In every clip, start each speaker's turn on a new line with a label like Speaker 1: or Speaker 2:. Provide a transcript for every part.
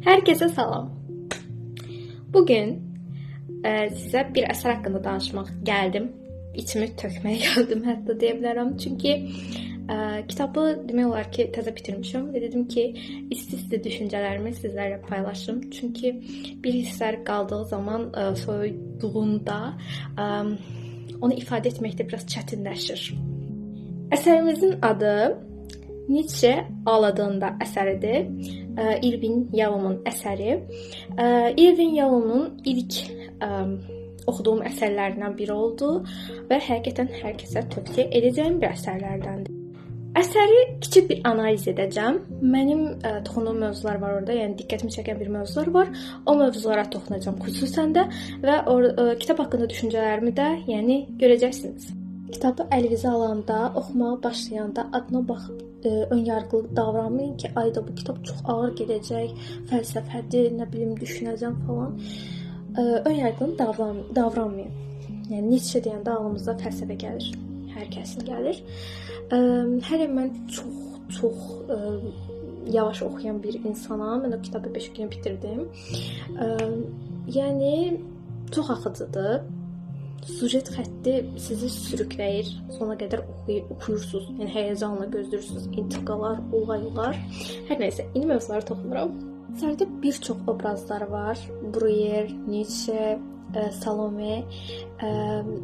Speaker 1: Herkese salam. Bugün sizə bir əsər haqqında danışmaq gəldim. İçimi tökməyə gəldim hətta deyə bilərəm. Çünki kitabı demək olar ki, təzə bitirmişəm və dedim ki, isti-isti düşüncələrimi sizlərlə paylaşım. Çünki bir hisslər qaldığı zaman soyuduğunda onu ifadə etməkdə biraz çətinləşir. Əsərimizin adı Nietzsche Ağladığında əsəridir. Irvin Yalom'un əsəri. Irvin Yalom'un ilk oxuduğum əsərlərindən biri oldu və həqiqətən hər kəsə tövsiyə edəcəyim bir əsərlərdəndir. Əsəri kiçik bir analiz edəcəm. Mənim toxunduğum mövzular var orada, yəni diqqətimi çəkən bir mövzular var. O mövzulara toxunacağam xüsusən də və kitab haqqında düşüncələrimi də, yəni görəcəksiniz. Kitabı əlinizə alanda, oxumağa başlayanda adına baxıb önyarğılı davranmayın ki, ayda bu kitab çox ağır gedəcək, fəlsəfədir, nə bilim düşünəcəm falan. Önyarğılı davranmayın. Yəni Nietzsche deyəndə ağlımıza fəlsəfə gəlir. Hər kəsin gəlir. Hələ mən çox yavaş oxuyan bir insanam. Mən o kitabı 5 günə bitirdim. Yəni çox axıcıdır. Sujet xətti sizi sürükləyir. Sona qədər oxuyursunuz. Yəni həyəcanla gözləyirsiniz. İntriqalar, olaylar. Hər nəysə, indi mövzulara toxunuram. Əsərdə bir çox obrazlar var. Breuer, Nietzsche, Salome,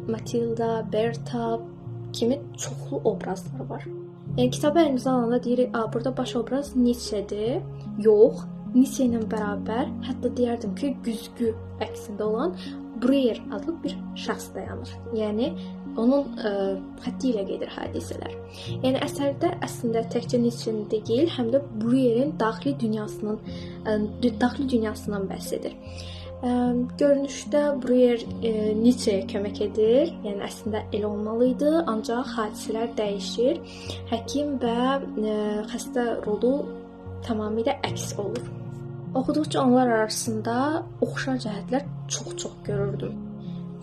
Speaker 1: Matilda, Berta kimi çoxlu obrazlar var. Yəni kitabı əlimizə alanda deyirik, burada baş obraz Nietzschedir. Yox, Nietzsche ilə bərabər, hətta deyərdim ki, güzgü əksində olan Breuer adlı bir şəxs dayanır. Yəni onun xətti ilə gedir hadisələr. Yəni əsərdə əslində təkcə Nietzsche'nin deyil, həm də Breuer'in daxili dünyasından bəhs edir. Görünüşdə Breuer Nietzsche'yə kömək edir. Yəni əslində elə olmalı idi, ancaq hadisələr dəyişir. Həkim və xəstə rolu tamamilə əks olur. Oxuduqca onlar arasında oxşar cəhətlər çox-çox görürdüm.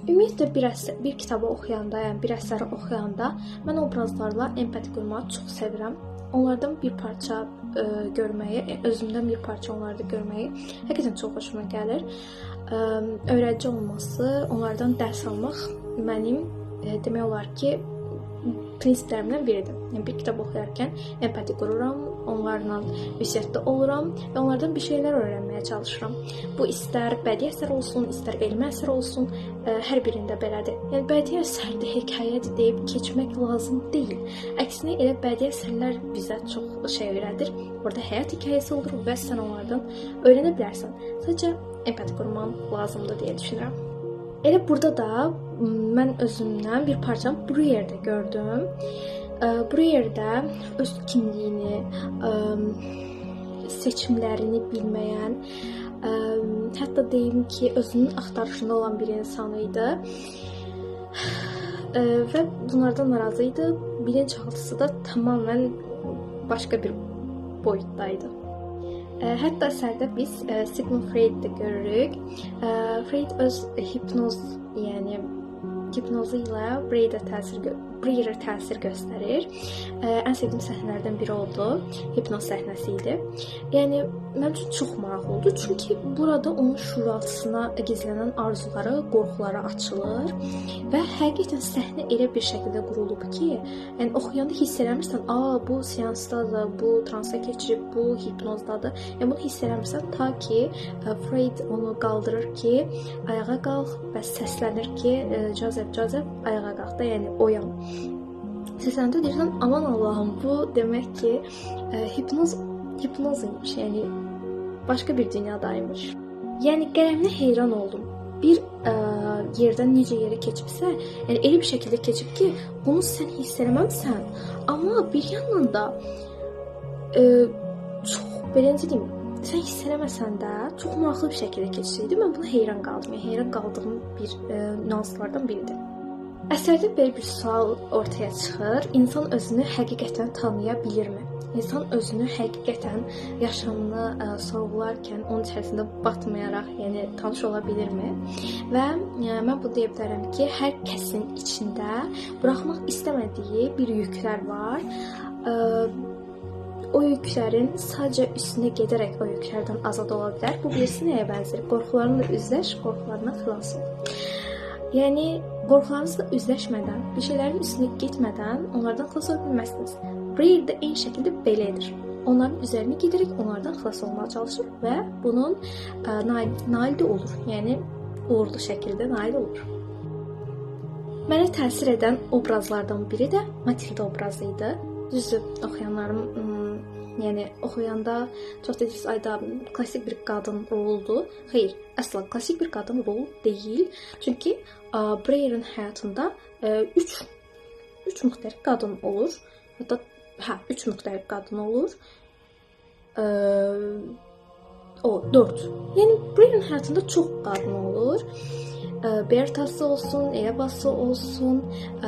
Speaker 1: Ümumiyyətlə bir kitabı oxuyanda, yəni bir əsəri oxuyanda mən obrazlarla empati qurmağı çox sevirəm. Onlardan bir parça görməyi, özümdən bir parça onlarda görməyi həqiqətən çox xoşuma gəlir. Öyrədici olması, onlardan dərs almaq mənim demək olar ki, prinsiplərimdən biridir. Yəni bir kitab oxuyarkən empati qururam, onlarla ünsiyyətdə oluram və onlardan bir şeylər öyrənməyə çalışıram. Bu istər bədii əsər olsun, istər elmi əsər olsun, hər birində belədir. Yəni bədii əsərdə hekayədir deyib keçmək lazım deyil. Əksinə elə bədii əsərlər bizə çox şey öyrədir. Orada həyat hekayəsi olur və sən onlardan öyrənə bilərsən. Sadəcə empati qurman lazımdır deyə düşünürəm. Elə burada da mən özümdən bir parçanı Breuer'də gördüm. Breuer'də öz kimliyini, seçimlərini bilməyən, hətta deyim ki, özünün axtarışında olan bir insan idi. Və bunlardan narazı idi. Bilinçaltısı da tamamilə başqa bir boyutdaydı. Hətta əsərdə biz Sigmund Freud'u görürük. Freud öz hipnoz, yəni hipnozu ilə Breuer'ə təsir göstərir. Ən sevdiyim səhnələrdən biri oldu. Hipnoz səhnəsi idi. Yəni mənim üçün çox maraqlı oldu. Çünki burada onun şuuraltısına gizlənən arzuları, qorxuları açılır və həqiqətən səhnə elə bir şəkildə qurulub ki, yəni oxuyanda hiss eləmirsən, bu seansdadır, bu transa keçirib, bu hipnozdadır. Yəni bunu hiss eləmirsən ta ki Freud onu qaldırır ki, ayağa qalx və səslənir ki, Joseph, Joseph, ayağa qalx da, yəni oyan. Səsləndə deyirsən, aman Allahım, bu demək ki, hipnoz imiş, yəni başqa bir dünyadaymış. Yəni qələminə heyran oldum. Bir yerdən necə yerə keçibsə, yəni elə bir şəkildə keçib ki, bunu sən hiss eləməmsən, amma bir yandan da çox, belə necə deyim, sən hiss eləməsən də çox maraqlı bir şəkildə keçsəydi, mən buna heyran qaldım. Yəni heyran qaldığım bir nüanslardan biridir. Əsərdə belə bir sual ortaya çıxır. İnsan özünü həqiqətən tanıya bilirmi? İnsan özünü həqiqətən yaşamını sorğularkən onun içərisində batmayaraq, yəni tanış ola bilirmi? Və mən bu deyə bilərəm ki, hər kəsin içində buraxmaq istəmədiyi bir yüklər var. o yüklərin sadəcə üstünə gedərək o yüklərdən azad ola bilər. Bu birisi nəyə bənzəyir? Qorxularınla üzləş, qorxularından xilas ol. Yəni qorxularınızla üzləşmədən, bir şeylərin üstünə getmədən onlardan xilas ola bilməzsiniz. Breyer də eyni şəkildə belə edir. Onların üzərinə gedərək onlardan xilas olmağa çalışır və bunun nail də olur. Yəni uğurlu şəkildə nail olur. Mənə təsir edən obrazlardan biri də Matilda obrazı idi. Düzdür, oxuyanlarım, yəni oxuyanda çox deyirsiniz, ayda klassik bir qadın roludur. Xeyr, əsla klassik bir qadın rolu deyil. Çünki Breyerin həyatında 3 müxtəlif qadın olur. Hətta 3 müxtəlif qadın olur. 4. Yəni Breyerin həyatında çox qadın olur. Bertası olsun, Evası olsun,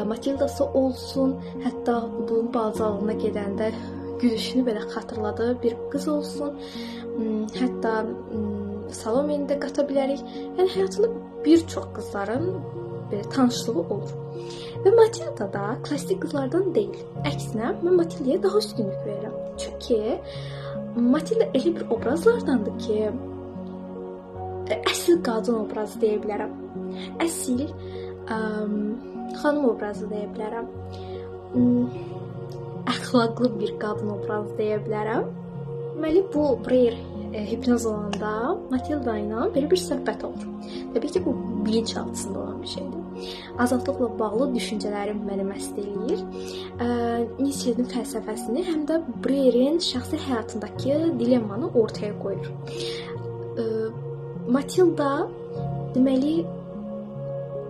Speaker 1: Matildası olsun, hətta bunun bacalığına gedəndə gülüşünü belə xatırladığı bir qız olsun, hətta Salomeni də qata bilərik. Yəni həyatında bir çox qızların belə tanışlığı olur. Və Matilda da klassik qızlardan deyil. Əksinə, mən Matildaya daha üstünlük verirəm. Çünki Matilda elə bir obrazlardandır ki, əsl qadın obrazı deyə bilərəm. Əsl xanım obrazı deyə bilərəm. Əxlaqlı bir qadın obrazı deyə bilərəm. Deməli, bu Breyer hipnoz olanda Matilda ilə belə bir söhbət olur. Təbii ki, bu bilinçaltısında olan bir şeydir. Azadlıqla bağlı düşüncələrim məni məst eləyir. Nietzsche'nin fəlsəfəsini həm də Breyerin şəxsi həyatındakı dilemmanı ortaya qoyur. Matilda deməli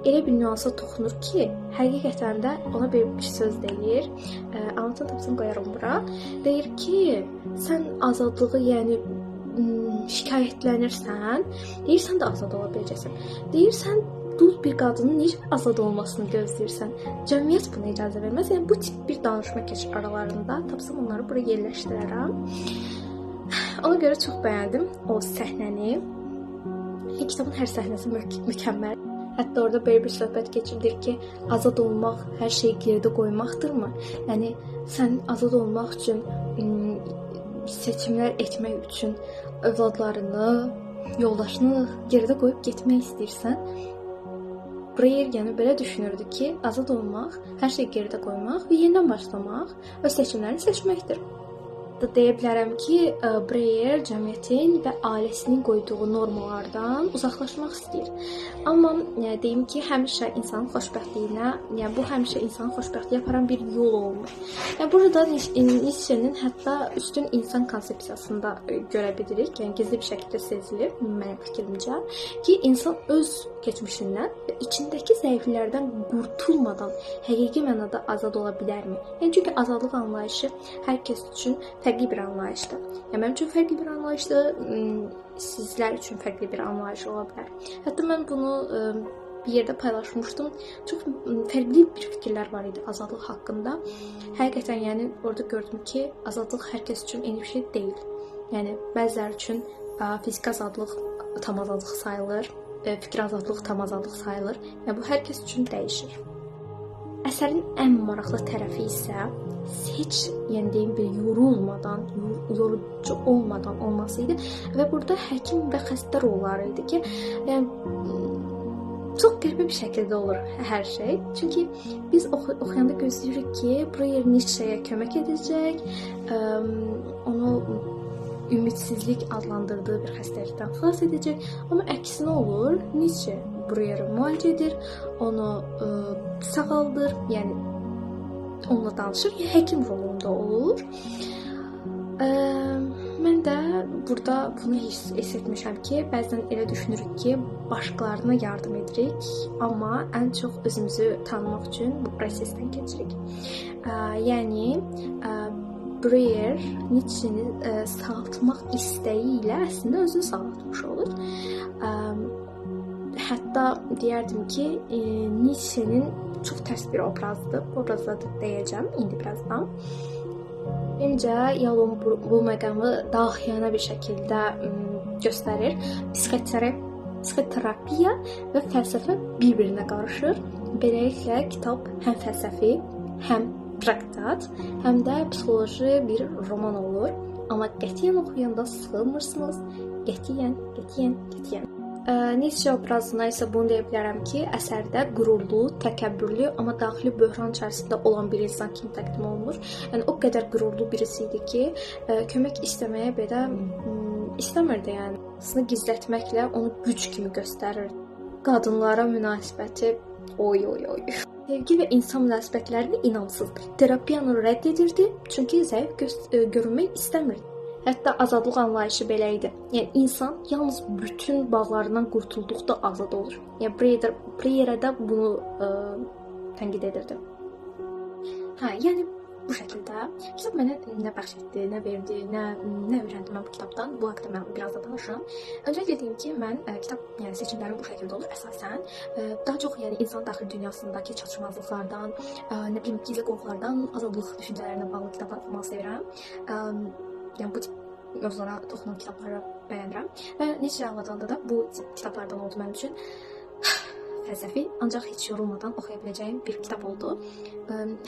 Speaker 1: elə bir nüansa toxunur ki, həqiqətən də ona bir söz deyir. Anlatan tapsam qoyaram bura. Deyir ki, sən azadlığı, yəni şikayətlənirsən, deyir sən də azad ola biləcəksən. Deyir sən dul bir qadının necə azad olmasını gözləyirsən? Cəmiyyət buna icazə verməz. Yəni bu tip bir danışma keçir aralarında. Tapsam onları bura yerləşdirərəm. Ona görə çox bəyəndim o səhnəni. Kitabın hər səhnəsi mükəmməl. Hətta orada belə bir söhbət keçirilir ki, azad olmaq hər şeyi geridə qoymaqdırmı? Yəni sən azad olmaq üçün, seçimlər etmək üçün övladlarını, yoldaşını geridə qoyub getmək istəyirsən. Breyer yəni belə düşünürdü ki, azad olmaq, hər şeyi geridə qoymaq və yenidən başlamaq, öz seçimlərini seçməkdir. Deyə bilərəm ki, Breyer cəmiyyətin və ailəsinin qoyduğu normalardan uzaqlaşmaq istəyir. Amma deyim ki, həmişə insanın xoşbəxtliyinə, yəni bu həmişə insanın xoşbəxtliyə aparan bir yol olmur. Yəni burada Nietzsche'nin hətta üstün insan konsepsiyasında görə bilirik, yəni gizli bir şəkildə sezilir mənim fikrimcə ki, insan öz keçmişindən və içindəki zəifliklərdən qurtulmadan həqiqi mənada azad ola bilərmi? Yəni çünki azadlıq anlayışı hər kəs üçün fərqli bir anlayışdır. Yəni mənim üçün fərqli bir anlayışdır, sizlər üçün fərqli bir anlayış ola bilər. Hətta mən bunu bir yerdə paylaşmışdım. Çox fərqli bir fikirlər var idi azadlıq haqqında. Həqiqətən yəni orada gördüm ki, azadlıq hər kəs üçün eyni bir şey deyil. Yəni bəziləri üçün fiziki azadlıq tam azadlıq sayılır, fikir azadlıq tam azadlıq sayılır. Yəni bu hər kəs üçün dəyişir. Əsərin ən maraqlı tərəfi isə heç, yəni deyim bir yorulmadan, yorucu olmadan olması idi və burada həkim və xəstə rolları idi ki, yəni çox qəribə bir şəkildə olur hər şey. Çünki biz oxuyanda gözləyirik ki, Breyer Nietzsche'yə kömək edəcək, onu ümidsizlik adlandırdığı bir xəstəlikdən xilas edəcək. Amma əksinə olur, Nietzsche Breyeri müalicə edir, onu sağaldır, yəni onunla danışır, yəni həkim rolunda olur. Mən də burada bunu hiss etmişəm ki, bəzən elə düşünürük ki, başqalarına yardım edirik, amma ən çox özümüzü tanımaq üçün bu prosesdən keçirik. Yəni Breyer Nietzsche'ni sağaltmaq istəyi ilə əslində özünü sağaltmış olur. Hətta deyərdim ki, Nietzsche'nin çox tərs bir obrazdır. Bu obrazda da deyəcəm indi birazdan. Məncə Yalom bu məqamı dahiyana bir şəkildə göstərir. Psixoterapiya və fəlsəfə bir-birinə qarışır. Beləliklə kitab həm fəlsəfi, həm traktat, həm də psixoloji bir roman olur. Amma qətiyyən oxuyanda sıxılmırsınız. Qətiyyən, qətiyyən, qətiyyən. Nietzsche obrazına isə bunu deyə bilərəm ki, əsərdə qürurlu, təkəbbürlü, amma daxili böhran içərisində olan bir insan kimi təqdim olunur. Yəni o qədər qürurlu birisi idi ki, kömək istəməyə belə istəmirdi, yəni. Sını gizlətməklə onu güc kimi göstərirdi. Qadınlara münasibəti oy oy oy. Sevgi və insan münasibətlərini inamsızdır. Terapiyanı rədd edirdi, çünki zəif görünmək istəmirdi. Hətta azadlıq anlayışı belə idi. Yəni insan yalnız bütün bağlarından qurtulduqda azad olur. Yəni Breyerə də bunu tənqid edirdi. Hə, yəni bu şəkildə kitab mənə nə bəxş etdi, nə verdi, nə öyrəndim mən bu kitabdan. Bu haqda mən biraz da danışıram. Öncəliklə deyim ki, mən kitab, yəni seçimlərim bu şəkildə olur əsasən. Daha çox yəni insan daxili dünyasındakı çatışmazlıqlardan, nə bilim gizli qorxulardan, azadlıq düşüncələrinə bağlı kitablar oxumağı sevirəm. Yəni bu tip mövzulara toxunan kitabları bəyənirəm. Və Nietzsche anladığında da bu tip kitablardan oldu mənim üçün. Fəlsəfi, ancaq heç yorulmadan oxuya biləcəyim bir kitab oldu.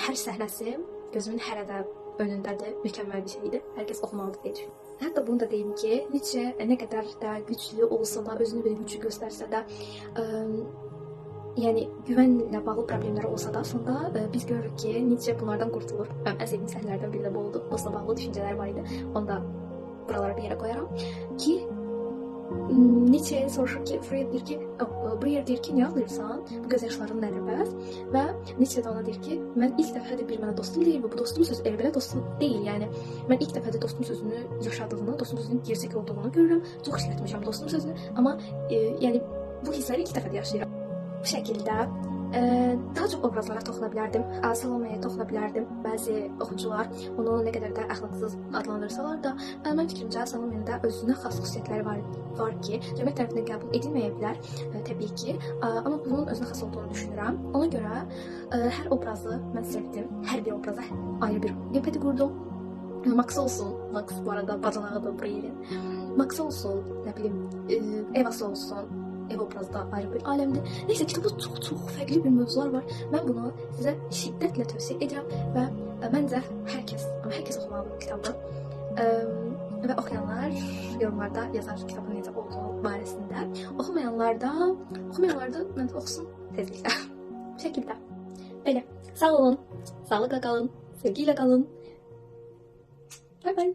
Speaker 1: Hər səhnəsi gözümün hələ də önündədir, mükəmməl bir şeydir. Hər kəs oxumalıdır deyə düşünürəm. Hətta bunu da deyim ki, Nietzsche nə qədər də güclü olsa da, özünü belə güclü göstərsə də, yəni güvənlə bağlı problemləri olsa da, sonda biz görürük ki, Nietzsche bunlardan qurtulur. Mənim ən sevdiyim səhnələrdən biri də bu oldu. Dostla bağlı düşüncələr var idi. Onu da buralara bir yerə qoyaram ki, Nietzsche soruşur ki, Freud deyir ki, Breyer deyir ki, niyə ağlayırsan? Bu göz yaşların nədir bəs? Və Nietzsche də ona deyir ki, mən ilk dəfədir bir mənə dostum deyir və bu dostum sözü elə belə dostum deyil. Yəni mən ilk dəfədir dostum sözünü yaşadığını, dostum sözünün gerçək olduğunu görürəm. Çox işlətmişəm dostum sözünü, amma yəni bu hissləri ilk dəfədir yaşayıram. Bu şəkildə daha çox obrazlara toxuna bilərdim. Salomeyə toxuna bilərdim. Bəzi oxucular onu nə qədər də əxlaqsız adlandırsalar da, mənim fikrimcə Salomenin də özünə xas xüsusiyyətləri var ki, cəmiyyət tərəfindən qəbul edilməyə bilər, təbii ki, amma bunun özünə xas olduğunu düşünürəm. Ona görə hər obrazı mən sevdim. Hər bir obraza ayrı bir empati qurdum. Max olsun, Max bu arada bacanağıdır Breyerin. Max olsun, nə bilim, Evası olsun. Ev obrazı da ayrı bir aləmdir. Neyse, kitabda çox fərqli bir mövzular var. Mən bunu sizə şiddətlə tövsiyə edirəm və məncə hər kəs oxumalıdır bu kitabı. Və oxuyanlar yorumlarda yazar kitabın necə olduğu barəsində. Oxumayanlar da məncə oxusun tezliklə. Bu şəkildə. Belə. Sağ olun. Sağlıqla qalın. Sevgiyle qalın. Bye bye.